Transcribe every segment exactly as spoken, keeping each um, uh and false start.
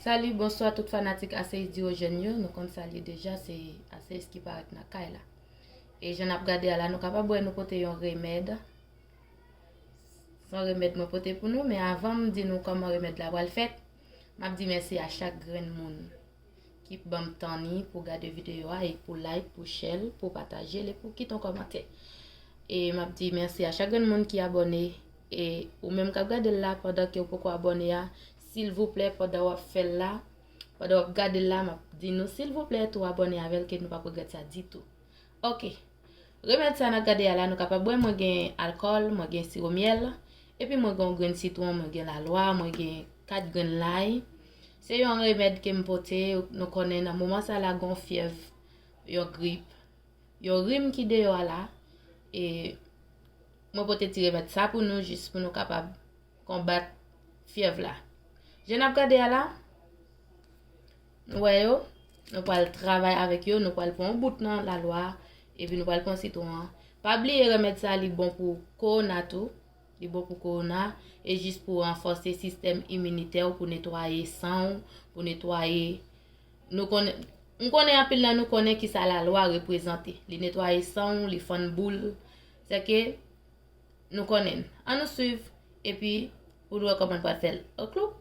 Salut, bonswa tout fanatik Aseyis Dirojèn yo. Nou konn sa l ye deja, se Aseyis ki parèt nan kay la. E jan n ap gade a la, nou kapab wè nou pote yon remèd. Se yon remèd mwen pote pou nou, men avan m di nou kòman remèd la pral fèt, m ap di mèsi a chak grenn moun ki ban m tan ni pou gade videyo a e pou like, pou share l, pou pataje l e pou kite yon kòmantè. E m ap di mèsi a chak grenn moun ki abòne. E ou menm k ap gade l la, pandan ke w poko abòne a, silvouplè, pandan w ap fè l la, pandan w ap gade l la, m ap di nou silvouplè tou abòne avè l ke nou p ap regrèt sa ditou. Ok. Remèd sa n ap gade a la, nou kapab wè mwen gen alkòl, mwen gen siwo myèl, epi mwen gen yon grenn sitwon, mwen gen lalwa, mwen gen kat grenn lay. Se yon remèd ke m pote, nou konnen nan moman sa la gen yon fyèv, yon grip, yon rim ki deyò a la. E mwen pote ti remèd sa pou nou, jis pou nou kapab konbat fyèv la. Jan n ap gade a la, nou wè yo, nou pral travay avèk yo, nou pral pran yon bout nan lalwa, epi nou pral pran sitwon an. Pa bliye remèd sa li bon pou kowona tou, li bon pou kowona, e jis pou ranfòse sistèm iminitè w, pou netwaye san w, pou netwaye, nou konnen, m konnen anpil nan nou konnen kisa lalwa reprezante. Li netwaye san w, li fann boul. Sèke nou konnen l. Ann nou swiv, epi pou nou wè kòman n pral fè l. Okloup.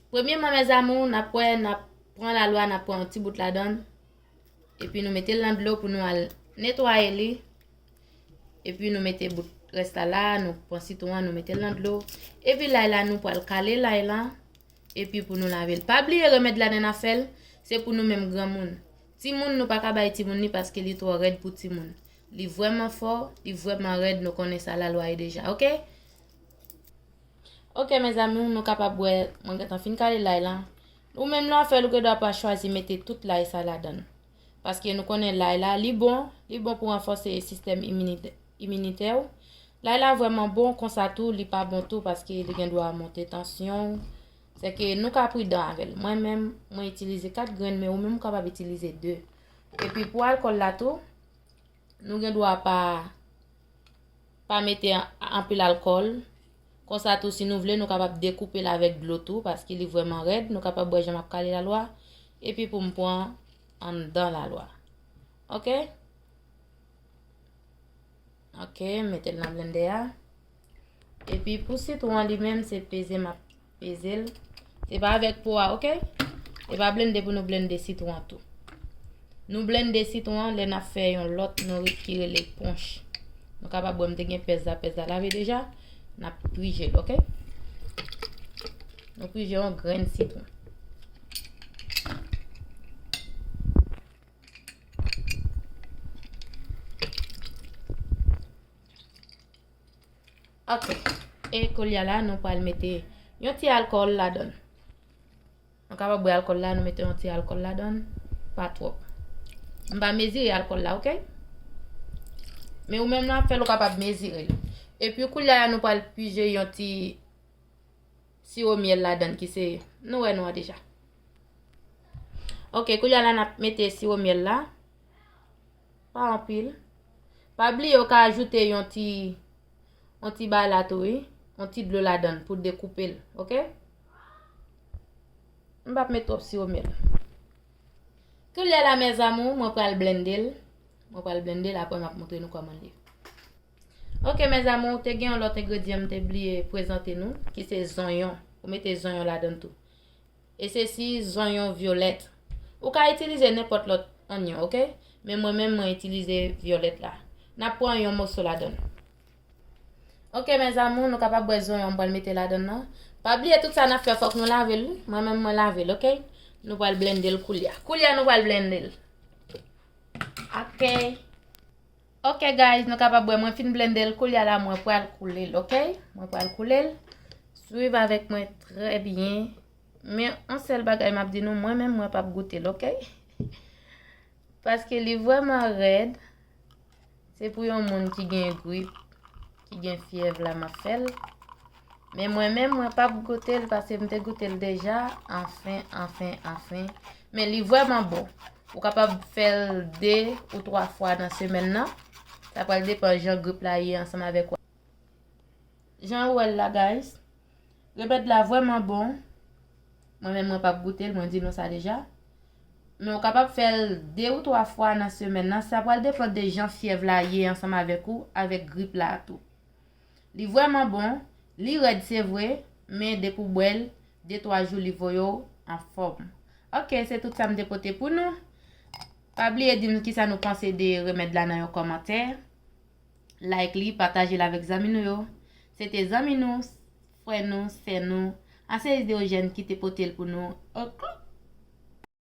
Premyeman, mes amours, n ap wè, n ap pran lalwa, n ap pran yon ti bout ladan l. Epi nou mete l nan dlo pou nou al netwaye li. Epi nou mete bout rès la la, nou pran sitwon an, nou mete l nan dlo. Epi lay la, nou pral kale lay la. Epi pou nou lave l. Pa bliye remèd la nan n ap fè l, se pou nou menm granmoun. Timoun, nou pa ka bay timoun li paske li twò rèd pou timoun. Li vrèman fò, li vrèman rèd, nou konnen sa lalwa ye deja, ok? Ok, mes amours, nou kapab wè, mwen gentan fin kale lay la. Ou menm lè w ap fè l, ou gen dwa pa chwazi mete tout lay sa ladan l. Paske nou konnen lay la, li bon, li bon pou ranfòse sistèm iminitè, iminitè w. Lay la vrèman bon, konsa tou, li pa bon tou, paske li gen dwa monte tansyon w. Sèke nou ka pridan avè l. Mwen menm, mwen itilize kat grenn, men ou menm ou kapab itilize de. Epi pou alkòl la tou, nou gen dwa pa, pa mete an-, anpil alkòl. Konsa tou, si nou vle, nou kapab dekoupe l avèk dlo tou, paske li vrèman rèd. Nou kapab wè jan m ap kale lalwa. Epi pou m pran anndan lalwa. Ok? Ok, m mete l nan blendè a. Epi pou sitwon an li menm, se peze m ap peze l. Se pa avèk po a, ok? E pa blende pou nou blende sitwon an tou. Nou blende sitwon an lè n ap fè yon lòt nouri ki rele ponch. Nou kapab wè m te gen pèz la, pèz la lave deja. N ap pije l, ok? Nou pije yon grenn sitwon. Ok. E koulye a la, nou pral mete yon ti alkòl ladan l. Nou kapab bwè alkòl la, nou mete yon ti alkòl ladan l. Pa twòp. M pa mezire alkòl la, ok? Men ou menm nan ap fè l, ou kapab mezire l. Epi koulye a la, nou pral pije yon ti siwo myèl ladan l, ki se, nou wè nou an deja. Ok, koulye a la, n ap mete siwo myèl la. Pa anpil. Pa bliye ou ka ajoute yon ti, yon ti bagay la tou, wi. Yon ti dlo ladan l pou dekoupe l, ok? M p ap met twòp siwo myèl. Koulye a la, mes amours, mwen pral blende l. Mwen pral blende l, apre m ap montre nou kòman l ye. Ok, mes amours, te gen yon lòt engredyan m te bliye prezante nou, ki se zonyon. Ou mete zonyon ladan l tou. E se si zonyon vyolèt. Ou ka itilize nenpòt lòt onyon, ok? Men mwen menm, mwen itilize vyolèt la. N ap pran yon moso ladan l. Ok, mes amours, nou kapab bwè zonyon m pral mete ladan l nan. Pa bliye tout sa n ap fè, fòk nou lave l, wi. Mwen menm, mwen lave l, ok? Nou pral blende l koulye a. Koulye a, nou pral blende l. Ok. Ok, guys, nou kapab wè mwen fin blende l, koulye a la mwen pral koule l, ok? Mwen pral koule l. Swiv avèk mwen trè byen. Men, yon sèl bagay m ap di nou, mwen menm, mwen p ap goute l, ok? Paske li vrèman rèd. Se pou yon moun ki gen grip, ki gen fyèv la, m ap fè l. Men mwen menm, mwen p ap goute l, paske m te goute l deja. Anfen, anfen, anfen. Men li vrèman bon. Ou kapab fè l de ou twa fwa nan semèn nan. Sa pral depann jan grip la ye ansanm avèk ou. Jan ou wè l la, guys. Remèd la vrèman bon. Mwen menm mwen p ap goute l, mwen di nou sa deja. Men ou kapab fè l de ou twa fwa nan semèn nan. Sa pral depann de jan fyèv la ye ansanm avèk ou, avèk grip la tou. Li vrèman bon, li rèd se vre, men depi w bwè l, de twa jou li voye w anfòm. Ok, se tout sa m te pote pou nou. Pa bliye di m kisa nou panse de remèd la nan yon kòmantè. Like li, pataje l avèk zanmi nou yo. Se te zanmi nou, frè nou, sè nou, Ansel Ideyojèn ki te pote l pou nou. Ok.